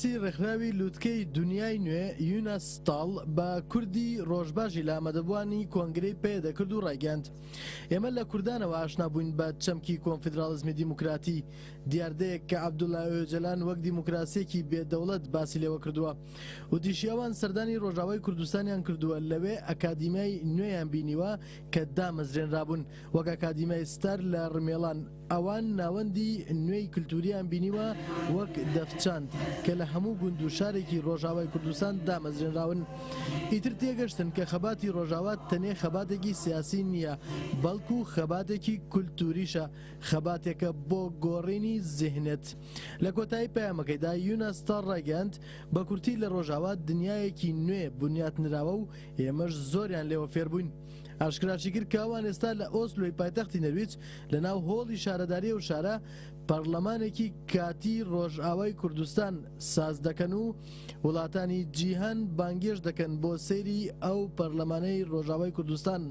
بەرپرسی ڕێکخراوی لوتکەی دونیای نوێ، یوناس ستاڵ، بە کوردی ڕۆژباشی لە ئامادەبووانی کۆنگرەی پەیەدە کرد و ڕایگەیاند، ئێمە لە کوردانەوە ئاشنا بووین بە چەمکی کۆنفیدراڵیزمی دیموکراتی، دیاردەیەک کە عەبدوڵا ئۆجەلان وەک دیموکراسییەکی بێ دەوڵەت باسی لێوە کردووە. وتیشی، ئەوان سەردانی ڕۆژاوای کوردستانیان کردووە، لەوێ ئەکادیمیای نوێیان بینیوە کە دامەزرێنرابوون، وەک ئەکادیمیای ستار لە ڕمێڵان، ئەوان ناوەندی نوێی کلتوریان بینیوە وەک دەفچاند کە لە هەموو گوند و شارێکی ڕۆژاوای کوردستان دامەزرێنراون. ئیتر تێگەشتن کە خەباتی ڕۆژاوا تەنێ خەباتێکی سیاسی نییە، بەڵکو خەباتێکی کولتوریشە، خەباتێکە بۆ گۆڕینی زیهنێت. لە کۆتایی پەیامەکەیدا یونا ستار ڕایگەیاند، بە کورتی لە ڕۆژاوا دنیایەکی نوێ بنیات نراوە و ئێمەش زۆریان لێوە فێربووین. ئاشکراشیکرد کە ئەوان ئێستا لە ئۆسلۆی پایتەختی نەرویج لەناو هۆڵی شارەداری ئەو شارە پەرلەمانێکی کاتی ڕۆژئاوای کوردستان ساز دەکەن و وڵاتانی جیهان بانگێشت دەکەن بۆ سەیری ئەو پەرلەمانەی ڕۆژاوای کوردستان.